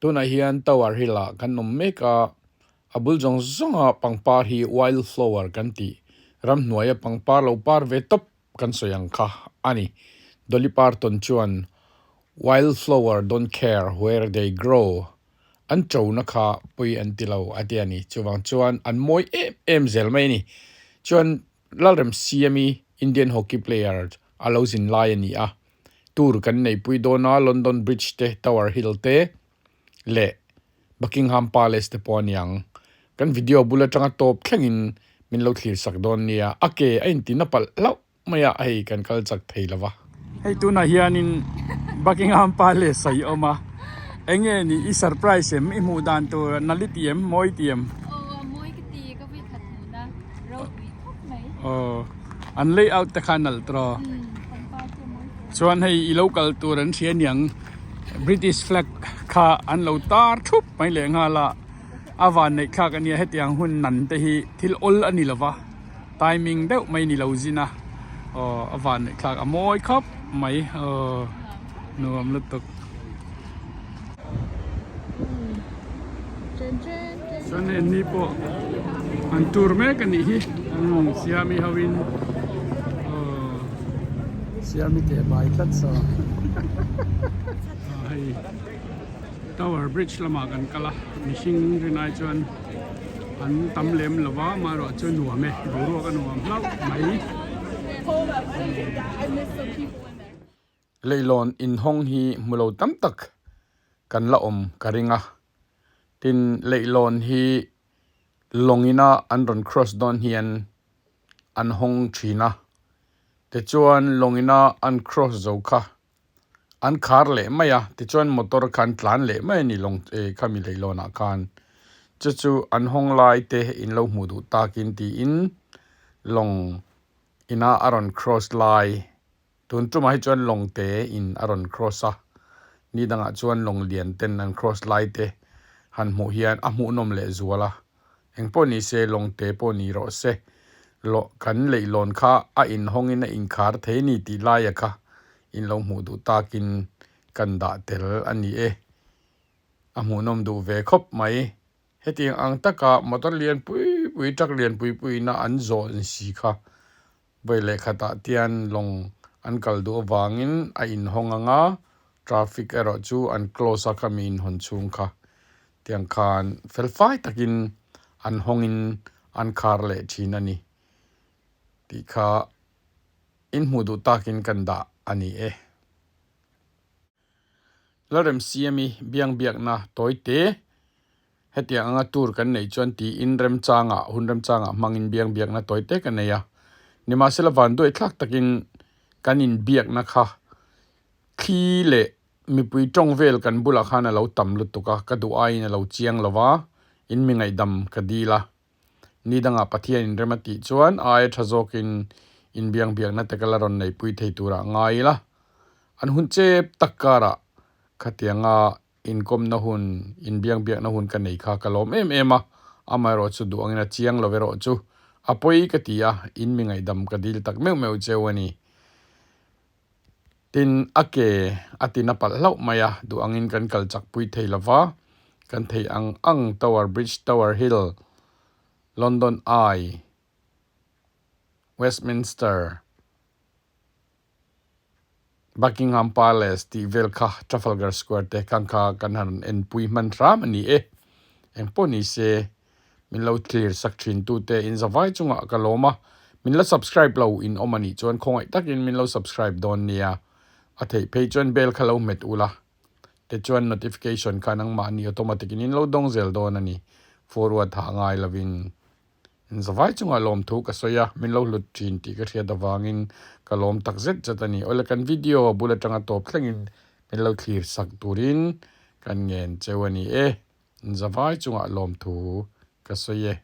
Tunah hian Tower Hill ah kan awm mek a, a bul zawng zawnga pangpar hi wild flower kan tih, ramhnuaia pangpar lo par ve tawp kan sawi ang kha a ni. Dolly Parton chuan Wild flower don't care where they grow, an ṭona kha pawi an ti lo a ti a ni. Chuvang chuan an mawi em em zel mai a ni. Chuan Lalrem Siami Indian hockey player a lo zin lai a ni a, tour kan neipui dawn a, London Bridge te, Tower Hill te leh Buckingham Palace te pawh a niang. Kan video bul atanga tawp thlengin min lo thlir sak dawn nia, a ke a intina palh hlauh mai a, hei kan kal chak thei lo va. Hei tunah hianin Buckingham Palace a i awm a, eng nge ni i surprise em, i hmuh dan tur nali ti em, mawi ti em? Aw a mawi ka ti, ka vui khat hmuhna ropui khawp mai. Aw an layout te kha nalh tawh. Umm pangpar chu a mawi hle. Chuan hei i lo kal tur an hria niang British flag kha an lo tar thup mai leh nghal a, a van neih thlak a nia hetiang hun nan te hi thil awl a ni lo va. Timing deuh mai ni lo zin a aw a van neih thlak a mawi khawp mai aw nuam lutuk. Chuan hei ni pawh an tur mek a nih hi siami ho in aw siami teh bai tlat saw hei tower bridge lamah kan kal a mihring rinai chuan. An tam lem lo va, amaherawh chu nuam e, boruak a nuam hlauh mai. Leihlawn inhawng hi hmu lo tam tak kan la awm ka ring a, tin leihlawn hi lawngina an rawn cross dawn hian an hawng thin a, tichuan lawngina an cross zo kha An khar leh mai a, tichuan motor kha an tlan leh mai a ni lawng eh khami leihlawnah khan. Chu chu an hawng lai te in lo hmuh duh takin tiin lawng ina a rawn cross lai tun tumah hi chuan lawng te in a rawn cross a, ni dangah chuan lawng lian ten an cross lai te han hmuh hian a hmuhnawm leh zual a. Engpawh ni se lawng te pawh ni rawh se, lawh kan leihlawn kha a inhawngin a inkhar thei ni tih laia kha in lo hmuh duh takin kan dah tel a ni e. A hmuhnawm duh ve khawp mai. Hetiang ang taka motor lian pui pui, truck lian pui puiina an zawh si kha Vawi leh khatah tian lawng an kal duh avangin a inhawng ang a, traffic erawh chu an close a khami inhawn chhung kha tiang khan fel fai takin an hawngin an khar leh thin a ni tih kha inhmuh duh takin kan dah a ni e. Lalremsiami biangbiakna tawi te. Hetiang anga tour kan neih chuan tiin remchangah, hun remchangah hmangin biang biakna tawi te ka nei a. Nimahsela vanduai thlak takin kan inbiakna kha thli leh mipui tawng vel kan bulah khan a lo tam lutuk a, ka duh aiin a lo chiang lo va, in mi ngaihdam ka dil a. Ni dangah Pathian inrem a tih chuan aia tha zawkin inbiang biakna te ka la rawn neihpui thei turah ngai ila. An hun chep tak karah khatianga Inkawmna hun, inbiangbiakna hun ka nei kha ka lawm em em a, amaherawh chu duh angin a chiang lo erawh chu a pawi ka ti a, in mi ngaihdam ka dil tak meuh meuh cheu a ni. Tin, a ke a tin a palh hlauh mai a, duh angin kan kal chak pui thei lo va, kan thei ang ang Tower Bridge, Tower Hill, London Eye, Westminster, Buckingham Palace tih vel kha Trafalgar Square te khan kha kan han enpui hman hram a ni e. Engpawh ni se min lo thlir sak thin tute in zavai chungah ka lawm a, min la subscribe lo in awm a nih chuan khawngaih takin min lo subscribe dawn nia. A theih phei chuan bell kha lo hmet ula tichuan notification kha nangmahni automatic in in lo dawng zel dawn a ni. Forward hah ngai lovin. Zavai chungah lawmthu ka sawi a, min lo hlut thin tih ka hriat avangin ka lawm tak zet zet a ni. Awle kan video bul atanga tawp thlengin min lo thlir sak turin kan ngen cheu a ni e. Zavai chungah lawmthu ka sawi e.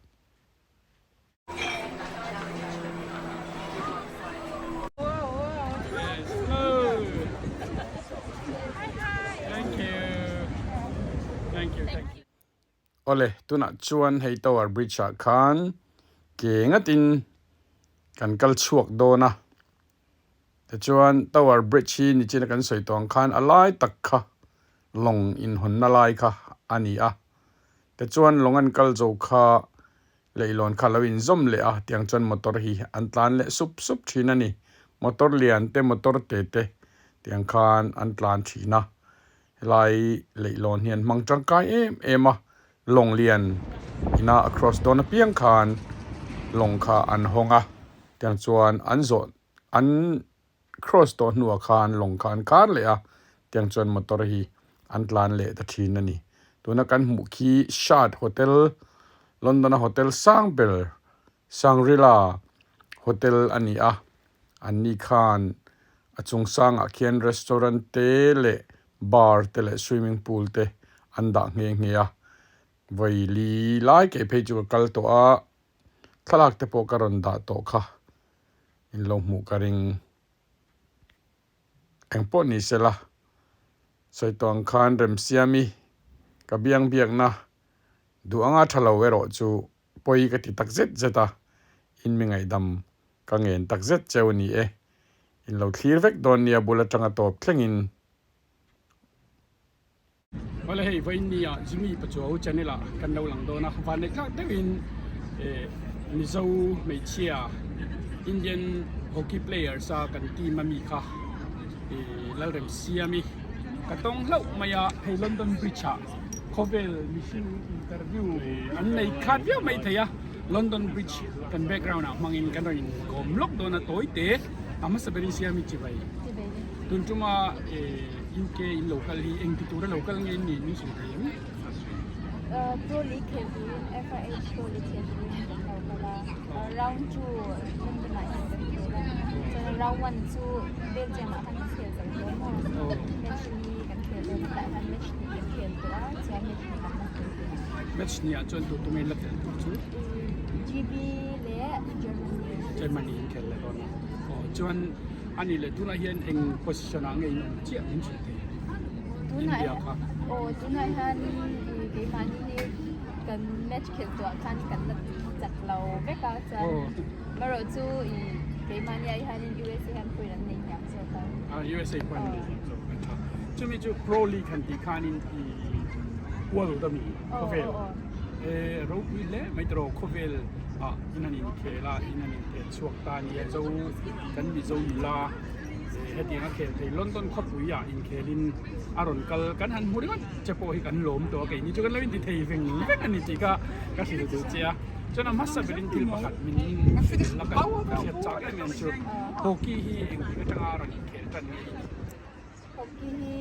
Awle, tunah chuan hei Tower Bridge ah khan ke ngatin kan kal chhuak dawn a. Tichuan Tower Bridge hi nichina kan sawi tawh ang khan a lai tak kha lawng inhawnna lai kha a ni a. Tichuan lawng an kal zo kha leihlawn kha a lo inzawm leh a, tiang chuan motor hi an tlan leh sup sup thin a ni. Motor lian te motor te te tiang khan an tlan thin a. Helai leihlawn hi an hmang tangkai em em a, lawng lian ina a cross dawn apiang khan lawng kha an hawng a, tiang chuan an zawh an cross tawh hnuah khan lawng kha an kar leh a, tiang chuan motor hi an tlan leh ta thin a ni. Tuna kan hmuh khi Shard Hotel, London a hotel sang ber Shangri-La Hotel a ni a, anni khan a chung sangah khian restaurant te leh bar te leh swimming pool te an dah nghe nghe a, vawi li lai kei phei chu ka kal tawh a, thlalak te pawh ka rawn dah tawh kha in lo hmuh ka ring. Eng pawh ni sela, sawi tawh ang khan Remsiami ka biang biakna duh anga tha lo erawh chu pawi ka ti tak zet zet a, in mi ngaihdam ka ngen tak zet cheu a ni e. In lo thlir vek dawn nia bul atanga tawp thlengin. Awle hei vawiin ni ah Jimmy Pachuau channel ah kan lo lang dawn a, vanneih tlak deuhin Mizo hmeichhia Indian hockey players a kan team ami kha Lalremsiami ka tawng hlauh mai a, hei London Bridge ah khawvel mihring interview an nei khat viau mai thei a, London Bridge kan background ah hmangin kan rawn inkawm lawk dawn a tawi te a hmasa berin Siami Chibai tun tuma UK in lo kal hi engti tura lo kal nge ni min hrilh thei em? Pro League khel turin FIH Pro League khel turin kan lo kal a, round 2 London ah hian kan khel a, chuan round 1 chu Belgium ah khan kan khel zo tawh maw, match li kan khel dawn a tah hian match hnih kan khel tawh a, chuan match hnih kan la khel tawh a. Match hnih ah chuan tu tu nge la khel tur chu? GB leh Germany. Germany in khel leh dawn a, aw chuan A nih leh tunah hian eng position ah nge in awm chiah min hrilh thei India kha? Aw tunah hian keimahni hi kan match khelh tawh ah khan kan la chak lo vek a chuan marawh chu keimahni ah hianin USA hian point an nei hniam zawk a. USA point an nei hniam zawk a tha. Chumi chu Pro League han tih khanin i world ami khawvel ropui hle mai tawh khawvel ah in han inkhel a in han inkhel chhuak ta a nia zo Kan Mizo nula hetiang a khel thei London khawpui ah inkhelin a rawn kal kan han hmu ringawt che pawh hi kan lawm tawh a keini chu kan lo inti thei veng veng a ni tih kha ka hrilh duh che a chuan a hmasa berin thil pakhat min hrilh la ka hriat chak em em chu hockey hi engtik atanga rawn inkhel tan nge i nih? Hockey hi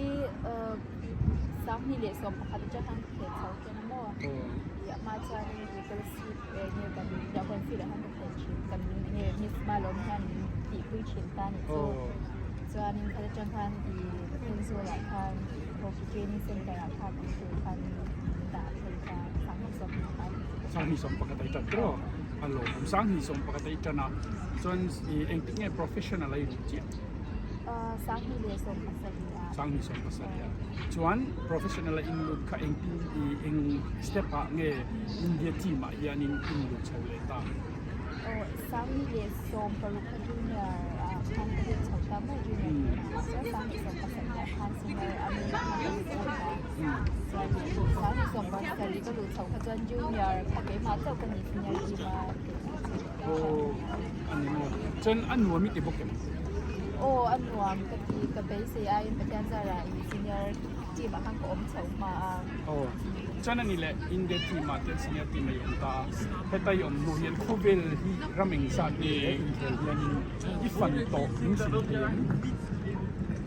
2011 atang khan ka khel chho thin a maw ih a hma chuanin scholarship nge kan Dahkawn field ah khan ka khel thin kan nge miss Malawm hian min tihpui thin ta a nih chu chuanin khat atang khan ih Thenzawl ah khan hockey training center ah khan awm tur khan min dah thei ta 2011 2011 a i tan tawh a lawmawm 2011 a i tan a chuan ih engtik nge professional a i luh chiah? 2017 ah chuan professional a inlut kha engtin i eng step ah nge India team ah hianin in lut chho leh ta? Aw a ni maw chuan a nuam i ti bawk em? Aw a nuam ka ti ka beisei aiin Pathian zarah in senior team ah khan ka awm chho hma a. Aw chuan a ni leh India team ah te senior team a i awm ta a heta i awm hnu hian khawvel hi ram engzat nge he inkhel hianin i fan tawh min hrilh thei em?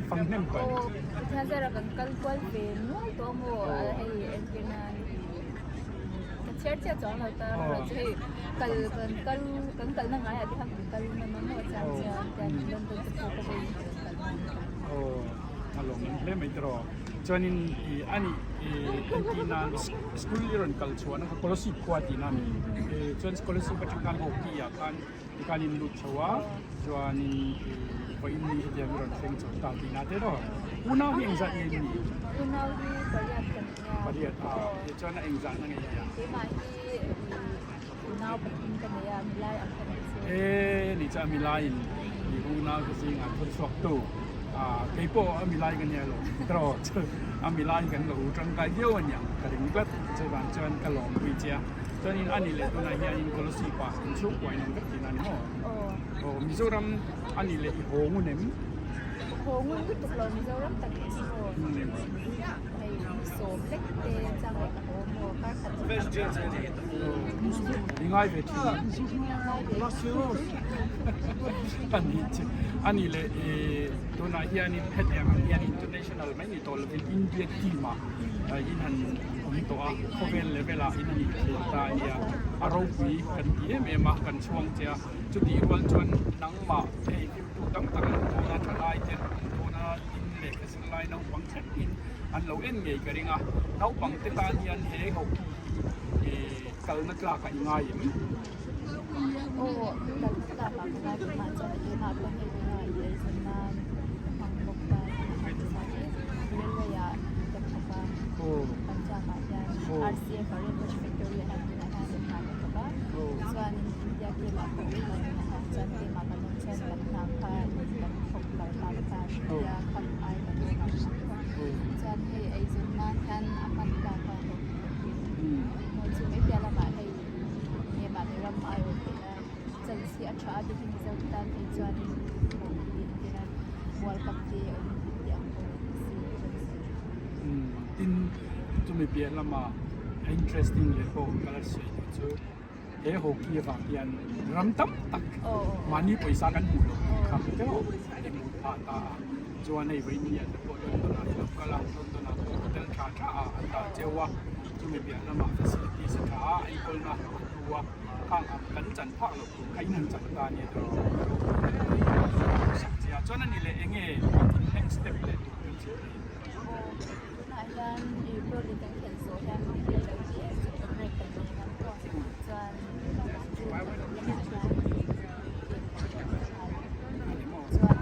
I fang hnem tawh em? Aw Pathian zarah kan kal kual ve nual tawh a maw hei entir nan ka chhiar chiah chuang lo ta erawh chu hei kal kan kal kan kalna ngaiah te khan kan kal ngam a maw chuan chuan tian London te pawh ka vei in kan kal ngam aw a lawm hle mai tiraw chuanin ih ani ih entir nan school i rawn kal chhuahna kha Kolasib khua tihna a ni chuan scholarship atang khan hockey ah khan tikhan in lut chho a chuanin ih vawiin ni hetiang i rawn thleng chho ta tihna te erawh unau hi engzat nge in nih? Unau hi pariat kan ni a. Pariat a tichuan a engzah na nge i nia? Keimah hi unau pathum ka nei a milai ang ka nei chu. E ni chuan milai in i unau te zingah thawn chhuak tu keipawh a milai ka nia lo tiraw chu A milai kan lo tangkai viau a niang ka ring tlat chuvang chuan ka lawmpui che a chuanin a ni leh tunah hianin Kolasib ah inchhungkua in awm vek tihna a ni maw? Aw Mizoram a ni leh i haw ngun em? Haw ngun lutuk lo Mizoram tak hi chu maw hei sawm lek te chang leh ka haw maw kar khat chu ka haw. I ngai ve thin a? Ngai ve A ni chu a ni leh tunah hianin hetiang ang hian international mai ni tawh lovin India team ah in han awm tawh a khawvel level ah in han inkhel ta a nia a ropui kan ti em em a kan chhuang che a chutih rual chuan nangmah hei tu tam tak an awm dawn a thalai te an awm dawn a tin lehkha zirlai naupang thlengin an lo en ngei ka ring a naupang te tan hian he hockey hi ih kalna tlak a i ngai em? Aw kalna tlak ah ka ngai tunah chuan tunah pawh hei tunah i eizawn nan ka hmang bawk a railway ah ka thawk a Punjab ah hian RCF ah Railway Factory ah hian tunah hian hna ka thawk a. Chuanin India team ah pawh kan awm chuan team ah kan awm chuan kan hna kha kan thawk lo ta ta India cup ai kan awm ang chuan hei eizawn nan hian a hman tlak a maw chu mai piah lamah hei nge mahni ram ai awm theih a chance hi a tha a ti hi Mizo te tan phei chuanin hockey entir a World Cup te awm tih ang pawh ni se chance hi a tha. Tin chumi piah lamah interesting leh pawh ka la sawi duh chu. He hockey avang hian ram tam tak mahni pawisa kan hmuh loh tih kha erawh i hmuh phah ta a. Chuan hei vawiin te pawh London ah i lo kal a, London ah pawh hotel tha tha ah an dah cheu a, chumi piah lamah facilities a tha a, enkawlna a hlu a, khang ang kan chan phak loh tur kha in han chan ta a nia tiraw. Chuan a ni leh eng nge next step leh tur kan chhit thei? Tunah hian i pro league kan khelh zawh hian ram lo hi chu break kan nei ngam tawh chuan June thla tawp lamah hian game kan ṭan leh nghal chuan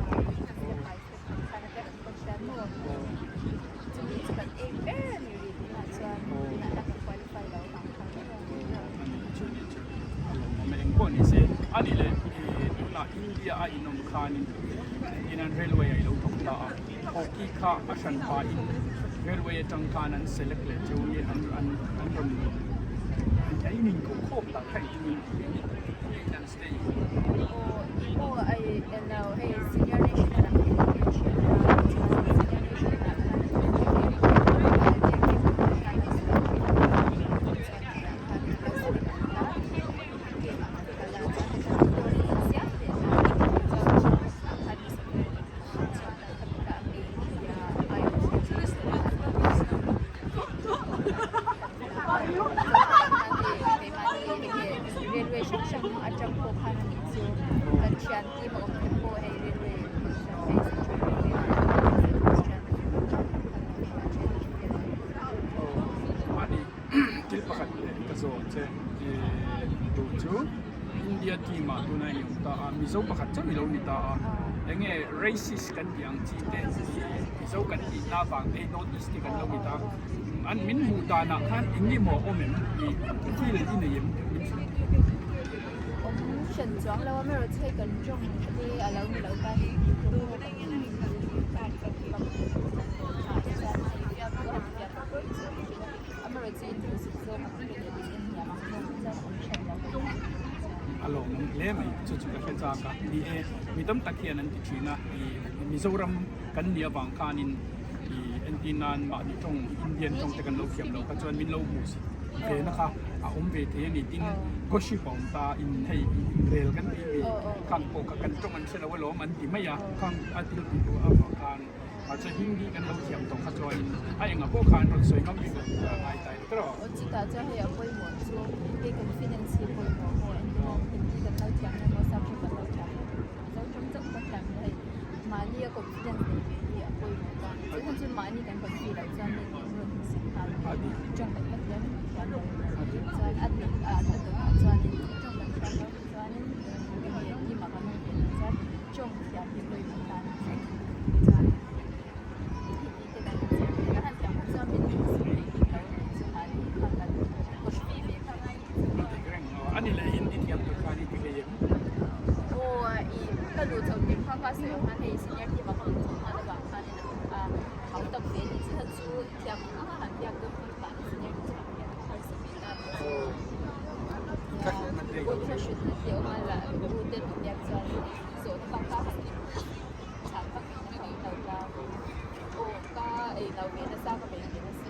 keimahni step by step khan a kan coach hian maw chumi chu kan aim ber a ni rih tunah chuan tunah hian kan qualify lo vang khan Eng pawh ni se a ni leh tunah India a inawm khanin Indian Railway a ilo thawk ta a hockey kha a hran pahin railway atang khan an select leh cheu nge an an an rawn a in inkoh khawm tak kha engtin nge an stay. Aw aw eng lo hei senior national ah hian kan thian a chuan senior national ah khan Railway hrang hrang atang pawh khan a nih chu kan thian team a awm te pawh hei railway hei central railway ah Mahni thil pakhat leh ka zawh che duh chu India team ah tuna i awm ta a Mizo pakhat chauh i lo ni ta a enge racist kan tih ang chi te Mizo kan tih na vang te hi North East te kan lo ni ta an min hmuh danah khan eng nge maw a awm em tih feel i nei em min hrilh. Awm hran chuang lo a amaherawhchu hei kan tawng te a lo ni lo ta ni A lawmawm hle mai chu chu ka hre chak a ni e mi tam tak hian an ti thin a ih Mizoram kan nih avang khanin ih entir nan mahni tawng Indian tawng te kan lo thiam loh kha chuan min lo hmuh si ve na kha a awm ve thei a ni tin gossip a awm ta in hei rel kan tih mi khang pawh kha kan tawng an hre lo alawm an ti mai a khang a thil tih duh avang khan mahse Hindi kan lo thiam tawh kha chuanin a engah pawh khan rawn sawi ngam bik lo tur a ngai ta em tawh. Aw chutah chuan hei a pawimawh chu hei confidence hi pawimawh maw engtin a Hindi kan lo thiam emaw sap tawng kan lo thiam emaw Mizo tawng chauh ka thiam hi hei mahni a confidence neih ve hi a pawimawh ta chuan chu mahni kan confi loh chuan mi nih rawn insit nghal mai tawng kan la thiam emaw thiam lo chuan a dik a dawtah chuanin tawng kan thiam lo chuanin enge team ah kan awm ve loh chuan tawng thiam hi pawimawh ta a ni chuan heti te kan han kan han thiam kha chuan min insit theih bik lo a ni chu mahni kha kan confi ve kha ngai A dik reng a ni leh Hindi thiam tur khan i ti hlei em? Ka luh chho tirh kha kha sawi ang khan hei senior team ah ka luh chho nghal avang khanin a hau tak ve a ni. Chhan chu thiam ang a han biak dawn pawn mahni senior team ah hian a harsa ve ta a ni. Inthlahrunna te awm a la u te min biak chuan zawhna bak kha han chhan vak in ka awm lo ta. Aw ka ei lo ve nasa ka bei ve nasa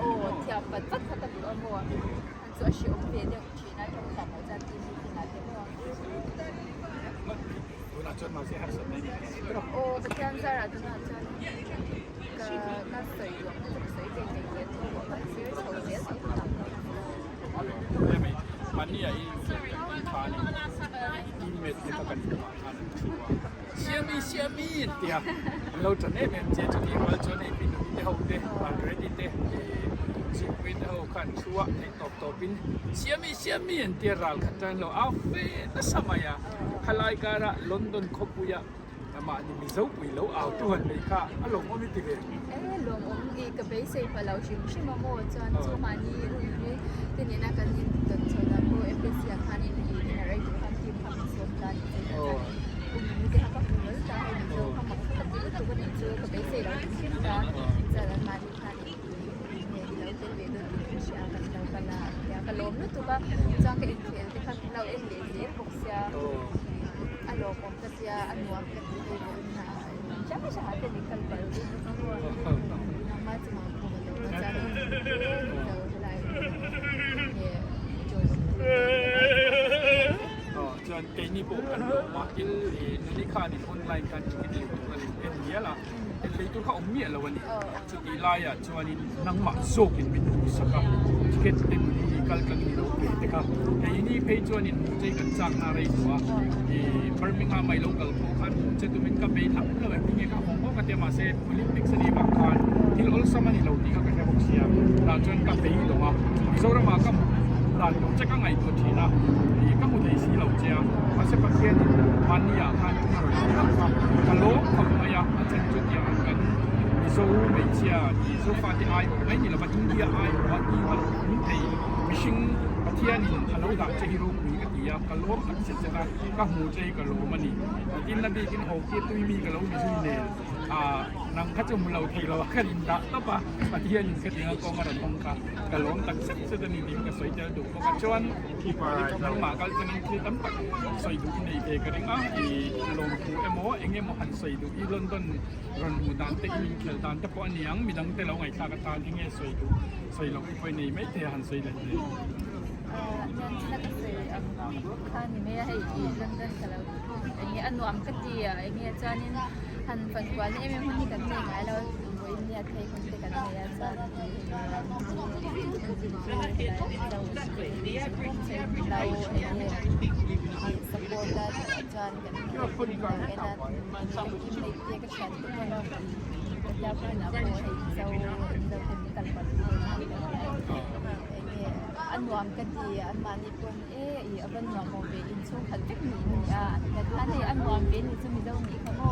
aw thiam vat vat kha ka duh a maw han chu a hreawm ve deuh thin a tawng thiam loh chuan team meeting ah te maw. Tunah chuan mahse harsatna i nei tawh lo. Aw Pathian zarah tunah chuan ka ka sawi duh ang te chu ka sawi ve thei zel tawh a ka zir chho zel tih ka hlau tawh. Mahni ah i inkhel kan tih khan i teammate te kha kan hnungah khan an thu a, Siami Siami an ti a, an lo tan em em che chutih rual chuan hei Pinuni te ho te Margaret-i te Zikpuii te ho khan thu a theih tawp tawpin Siami Siami an tia ral khat tan lo au fe nasa mai a, khalai kara London khawpuia mahni Mizo pui lo au tu han nei kha a lawmawm i ti ve. E lawmawm i ka beisei pah lo hrim hrim a maw chuan chu mahni hun te nena kan in tawn chho dah pawh MPC ah khan in i dinner ei tur khan team kha min sawm ta ni chu chuan kum ni te kha ka hmu nawlh ta hei Mizo kha mak ka ti lutuk a nih chu ka beisei lo hrim hrim ta chuan an mahni khan i i lo tel ve dawn tih ka hria kan lo kal a tia ka lawm lutuk a chuan ka inkhel te kha min lo en leh zel bawk sia a lawmawm ka tia a nuam ka ti hei vawiin ah hrang hrang ah te ni kal palh duh bawk a nangmah chungah pawh ka lawm a chuan in lo helai nge join Chuan keini pawh kan lawm a thil i nuni khanin online khan ticket lei tur a lo en mial a en lei tur kha awm miah lo a ni chutih laiah chuanin nangmah zawkin min duhsak a ticket te nuni kal tlangin i lo pe te kha keini phei chuanin hmuh che hi kan chakna a rei tawh a ih Birmingham a i lo kal pawh khan hmuh che tumin ka bei hlauh hlauh em tinge kha hawng hawk a tia mahse Olympics a nih vang khan thil awlsam a ni lo tih kha ka hre bawk sia tah chuan ka bei lawng a Mizoramah ka hmuh dan tur che ka ngaihtuah thin a ih ka hmu thei si lo che a mahse Pathianin mahni ah khan a rawn hmu hlauh a ka lawm khawp mai a a then chu tiang ang kan Mizo hmeichhia ih Zofate ai awh mai ni lova India ai awh a tih hman awm thei mihring Pathianin a lo dah che hi ropui ka ti a ka lawm tak zet zet a ka hmu che hi ka lawm a ni tin la bikin ho khi tui mi ka lo ni zui nen ah nang kha chu hmu lo thei lo a ka in dah tawp a Pathianin ka tinga kawng a rawn hawng kha ka lawm tak zet zet a ni tiin ka sawi tel duh bawk a chuan nangmah kal tangin thil tam tak sawi duh i nei ve ka ring a ih lawmthu emaw eng emaw han sawi duh i London rawn hmuh dan te i inkhel dan te pawh a niang midang te lo ngaihthlak atan eng nge sawi duh sawi loh i pawh i nei mai thei a han sawi leh hle. Hian ka sawi ang kha ni mai a hei i London ka lo eng nge a nuam ka ti a eng nge chuanin han fan kual na em em hun hi kan nei ngai lo vawiin nia phei hun te kan nei a chuan eng nge support a chuan kan en a te ka hriat te pawh ka hliau hmunah pawh hei zo zo ten kal palh eng nge a nuam ka ti anmahni pawn e ih a va nuam awm ve inchhung khat vek ni in ni a an ti khan hei a nuam ve ni chu mizo nih kha maw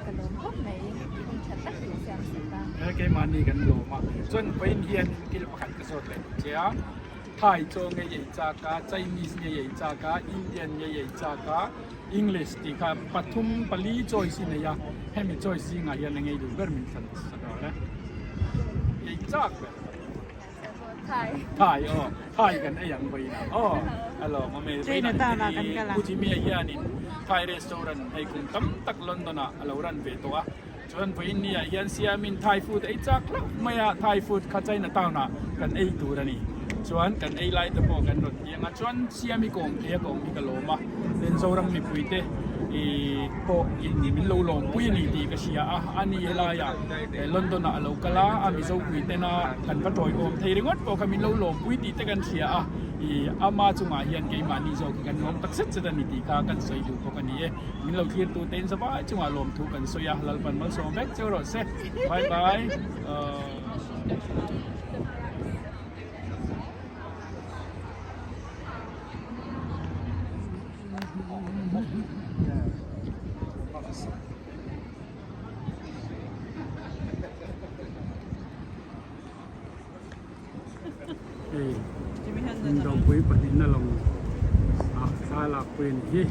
ka lawm khawp mai hun tha tak min siam sak a. He keimahni kan lawm a chuan vawiin hian thil pakhat ka zawt leh che a Thai chaw nge ei chak a Chinese nge ei chak a Indian nge ei chak a English tih kha pathum pali choice i nei a hemi choice zingah hian eng ei duh ber min thlan sak rawh le ei chak ber. Thai. Thai aw Thai kan ei ang vawiin ah aw a lawm awm e Chinatown ah kan kal a. Pu Jimmy-a hianin Thai restaurant hei kum tam tak London ah a lo ran ve tawh a chuan vawiin ni ah hian siamin Thai food ei chak hlauh mai a Thai food kha Chinatown ah kan ei tur a ni chuan kan ei lai te pawh kan rawn ti ang a chuan siami kawm thei a ka awm hi ka lawm a tin Zoram mipui te ih pawh in min lo lawmpui a ni tih ka hria a a ni helaiah London ah a lo kal a a Mizo pui tena kan va tawiawm thei ringawt pawh kha min lo lawmpui tih te kan hria a ih ama chungah hian keimahni zawk hi kan lawm tak zet zet a ni tih kha kan sawi duh bawk a ni e min lo thlir tu te in zavai chungah lawmthu kan sawi a Lalpan malsawm vek cheu rawh se bye bye ahh. Hei indopui pahnihna lawng ah thla lak pui a ni hi.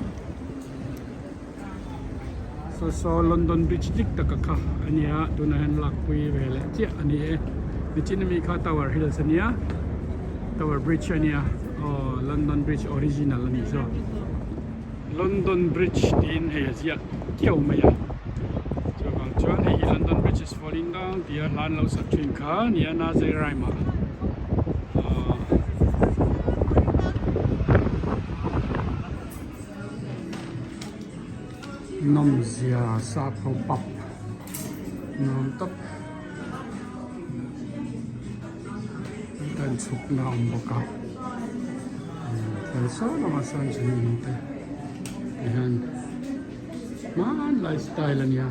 Saw saw London Bridge dik taka kha a nia tunah hian lakpui ve leh chiah a ni e. Nichin ami kha Tower Hills a nia Tower Bridge a nia aw London Bridge original a nih chu. London Bridge tiin hei a ziak kiau mai a chuvang chuan hei hi London Bridge is falling down tia hla an lo sak thin kha a nia Nazai rhyme ah aw. Nawmzia sap ho pub nuam tawp kan chhuk na a awm bawk a kan saw lamah sawn chu in te tihian hmanlai style a nia.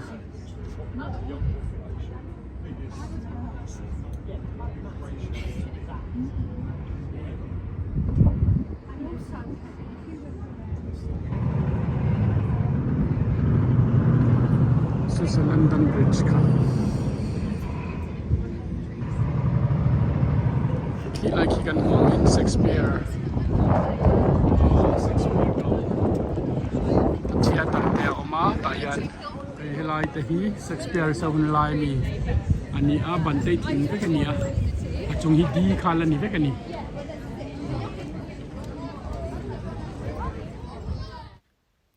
Saw London Bridge kha khi lai khi kan hmu angin Shakespeare Shakespeare theatre te a awm a tah hian hei helai te hi Shakespeare sa hun lai ami a ni a ban te thing vek a ni a a chung hi di kha la ni vek a ni.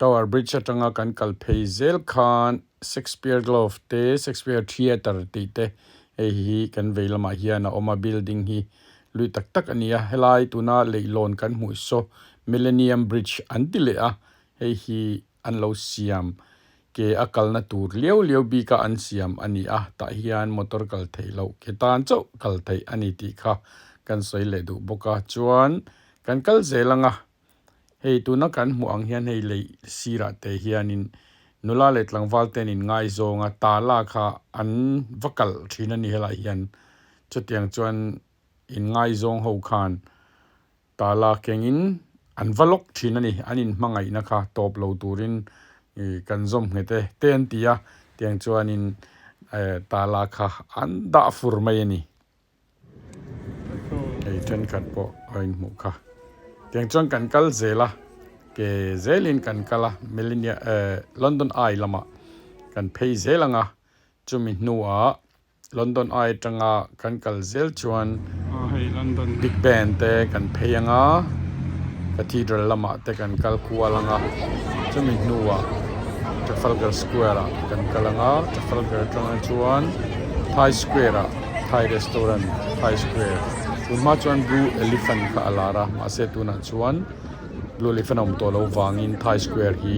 Tower Bridge atanga kan kal phei zel khan Shakespeare Glove te Shakespeare Theatre tih te hei hi kan vei lamah hian a awm a building hi lui tak tak a ni a helai tuna leihlawn kan hmuh saw Millennium Bridge an ti leh a hei hi an lo siam ke a kalna tur liau liau bika an siam a ni a tah hian motor kal theih loh ke tan chauh kal theih a ni tih kha kan sawi leh duh bawk a chuan kan kal zel ang a hei tuna kan hmuh ang hian hei lei sirah te hianin nula leh tlangval te an inngaizawng a tala kha an va kalh thin a ni helaiah hian chutiang chuan inngaizawng ho khan Tala kengin an va lawk thin a ni, an inhmangaihna kha tawp lo turin kan zawm nghet e te an ti a, tiang chuanin tala kha an dah fur mai a ni. Hei thenkhat pawh a inhmuh kha. Tiang chuan kan kal zel a, ke zelin kan kal a, Millennia London Eye lamah kan phei zel ang a, chumi hnuah London Eye atanga kan kal zel chuan Big Ben te kan phei ang a, Cathedral lamah te kan kal kual ang a, chumi hnuah Trafalgar Square ah kan kal ang a, Trafalgar atanga chuan Thai Square ah Thai Restaurant Thai Square tun hma chuan Blue Elephant kha a lar a, mahse tunah chuan Blue Elephant a awm tawh loh vangin Thai Square hi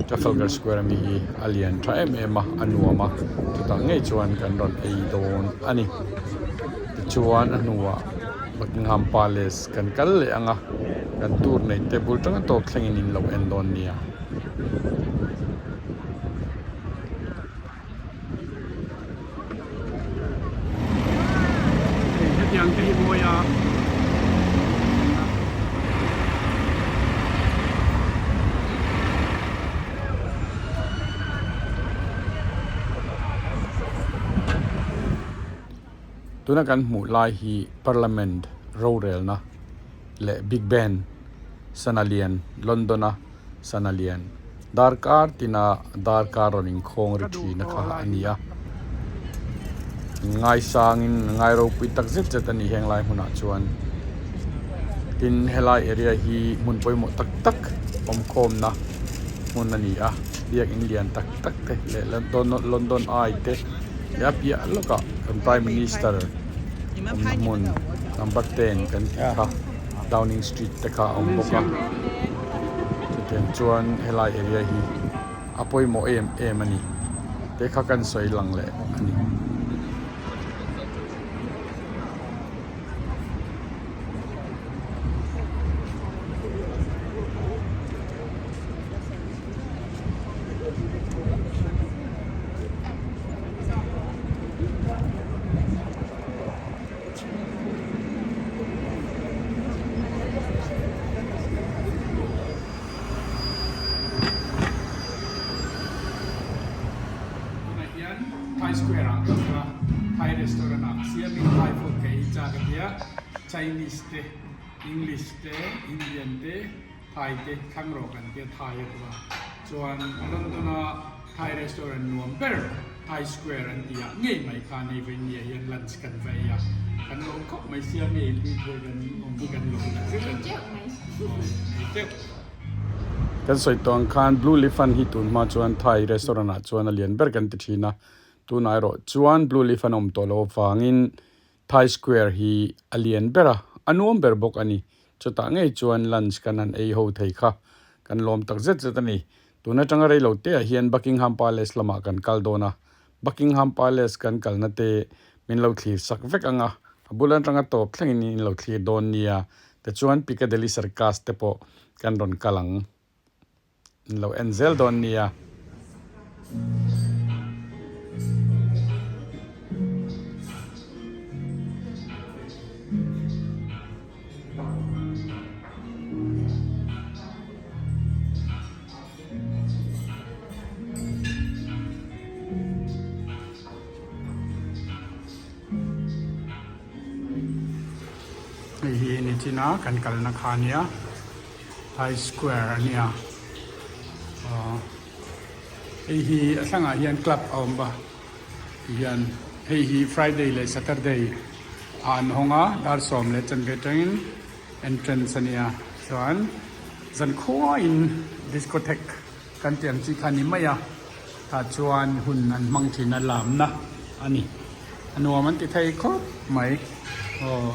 Trafalgar Square ami hi a lian tha em em a, a nuam a, chutah ngei chuan kan rawn ei dawn a ni. Tichuan a hnuah Buckingham Palace kan kal leh ang a, kan tour nei te bul tanga tawp thlengin in lo en dawn nia. Hei hetiang te hi mawi a. Tuna kan hmuh lai hi Parliament rorelna leh Big Ben sana lian London a sana lian darkar tina darkar rawn inkhawng ri thina kha a ni a ngaisangin ngai ropui tak zet zet a ni heng lai hmunah chuan tin helai area hi hmun pawimawh tak tak awmkhawmna hmun a ni a biakin lian tak tak te leh London Eye te leh a piah lawkah kan prime minister awmna hmun number 10 kan tih kha. Downing Street te kha a awm bawk a chutiang chuan helai area hi a pawimawh em em a ni te kha kan sawi lang leh a ni. Tunah hian Thai Square ah kan kal a, Thai restaurant ah siamin Thai food ka ei chak a tia, Chinese te, English te, Indian te, Thai te thlang rawh kan tia Thai a tua chuan London a. Thai restaurant nuam ber Thai Square an tih ah ngei mai khan hei Vainia hian lunch kan va ei a, kan lawm khawp mai sia ngei pui pawh kan awm hi kan lawm tak zet a ni. Ei teuh. Kan sawi tawh ang khan Blue Leaf an hi tun hma chuan Thai restaurant ah chuan a lian ber kan ti thin a, tunah erawh chuan Blue Leaf an awm tawh loh avangin Thai Square hi a lian ber a, a nuam ber bawk a ni. Chutah ngei chuan lunch kan han ei ho thei kha kan lawm tak zet zet a ni. Tun atanga rei lo te ah hian Buckingham Palace lamah kan kal dawn a, Buckingham Palace kan kalna te min lo thlir sak vek ang a, a bul atanga tawp thlengin in lo thlir dawn nia, tichuan Piccadilly Circus te pawh kan rawn kal ang. In lo en zel dawn nia. Hei hi nichina kan kalna kha a nia Thai square a nia aw hei hi a thlangah hian club a awm a tihian hei hi Friday leh Saturday ah an hawng a dar 10 leh chanve atangin entrance a nia chuan Zankhuain discotheque kan tih ang chi kha a ni mai a, tah chuan hun an hmang thin a lamna a ni. A nuam an ti thei khawp mai aw.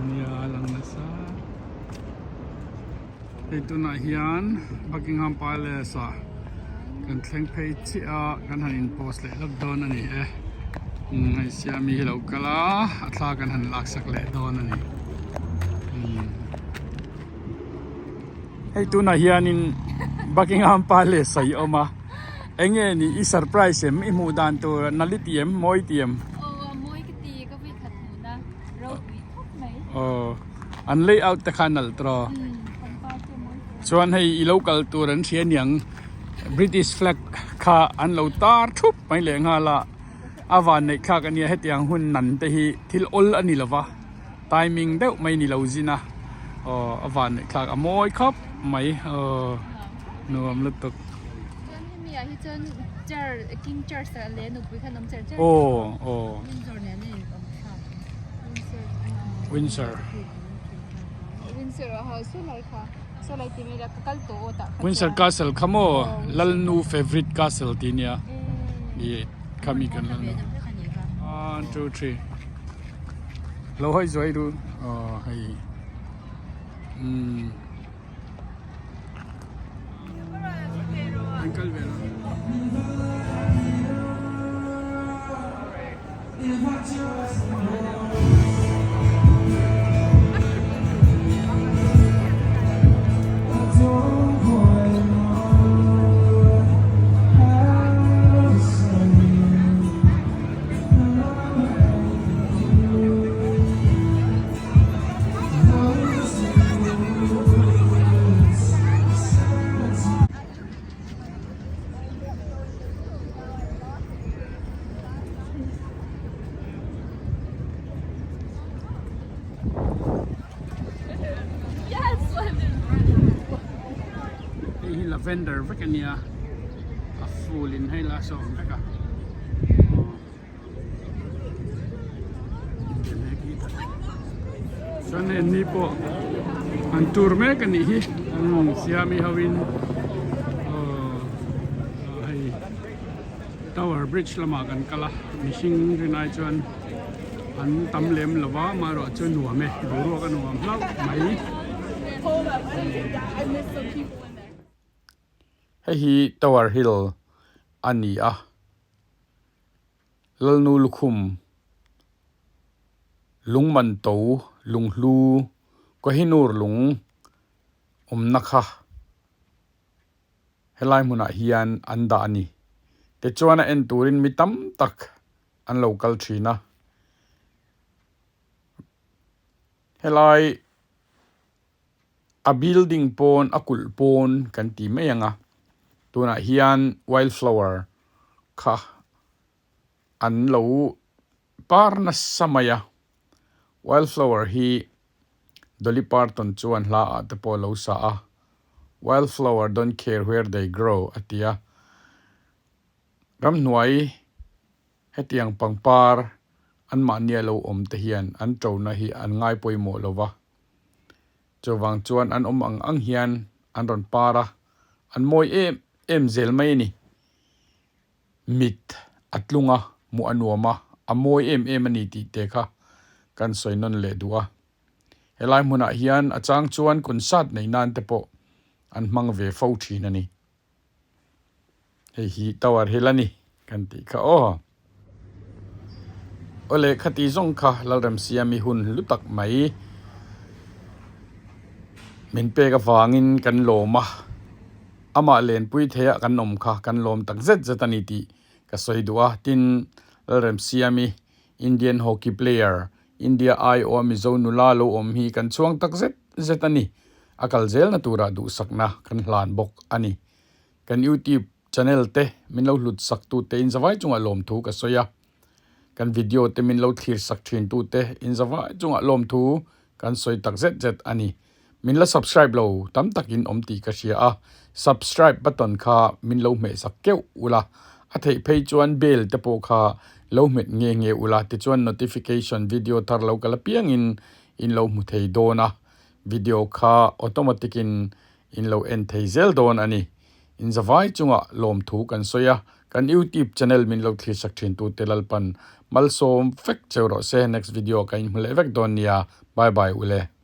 Nia lang nasa. Hei tunah hian Buckingham Palace ah kan thleng phei chiah a kan han in post leh lawk dawn a ni e umm hei siami hi a lo kal a a thla kan han lak sak leh dawn a ni umm hei tunah hianin Buckingham Palace a i awm a eng nge ni i surprise em i hmuh dan tur nali ti em mawi ti em. Aw a mawi ka ti ka vawikhat hmuhna ropui khawp mai. Aw. An layout te kha a nalh tawh. Chuan hei i lo kal tur an hria aniang British flag kha an lo tar thup mai leh nghal a, a van neih thlak ania hetiang hun nan te hi thil awl a ni lova timing deuh mai ni lo zin a aw a van neih thlak a mawi khawp mai aw nuam lutuk. Chuan hemi ah hi chuan Charles King Charles leh nupui kha an awm cher cher. Aw aw. Windsor. Windsor Castle kha maw Lalnu favourite castle tih nia ih khami kan Lalnu one two three lo hawi zuai ru aw hei umm. An kal ve lo. Hei hi lavender vek a nia a full in hei la sawm vek a. Chuan hei ni pawh an tur mek a nih hi siami ho in aw hei tower bridge lamah kan kal a mihring rinai chuan an tam lem lo va amaherawh chu nuam e boruak a nuam hlauh mai. Hei hi tower hill a ni a. Lalnu lukhum, lungman to, lunghlu, Kohinoor lung awmna kha helai hmunah hian an dah a ni. Tichuan a en turin mi tam tak an lo kal thin a. Helai a building pawn a kulh pawn kan ti mai ang a, tunah hian wildflower kha. an lo par nasa mai a, wildflower hi Dolly Parton chuan hla ah te pawh a lo sa a, Wildflower don't care where they grow a ti a, ramhnuai hetiang pangpar anmahni a lo awm te hian an ṭona hi an ngai pawimawh lo va, chuvang chuan an awm ang ang hian an rawn par a, an mawi em em zel mai a ni. Mit a tlung a, hmuh a nuam a, a mawi em em a ni tih te kha kan sawi nawn leh duh a. Helai hmunah hian a chang chuan concert nei nan te pawh an hmang ve fo thin a ni. Hei hi Tower Hill a ni kan tih kha aw. Awle khati zawng kha Lalremsiami hun hlu tak mai min pek avangin kan lawm a, amah lenpui theia kan awm kha kan lawm tak zet zet a ni tih ka sawi duh a. Tin, Lalremsiami Indian hockey player, India aiawha Mizo nula lo awm hi kan chhuang tak zet zet a ni. A kal zelna turah duhsakna kan hlan bawk a ni. Kan YouTube channel te min lo hlut sak tu te in zavai chungah lawmthu ka sawi a, kan video te min lo thlir sak thin tu te in zavai chungah lawmthu kan sawi tak zet zet a ni. Min la subscribe lo tam takin awm tih ka hria a, subscribe button kha min lo hmeh sak keuh ula, a theih phei chuan bell te pawh kha lo hmet nge nge ula tichuan notification video thar lo kal apiangin in lo hmu thei dawn a, video kha automatic in In lo en thei zel dawn a ni. In zavai chungah lawmthu kan sawi a, kan YouTube channel min lo thlirsak thintute Lalpan malsawm vek cheu rawh se. Next video ka inhmu leh vek dawn nia. Bye bye ule.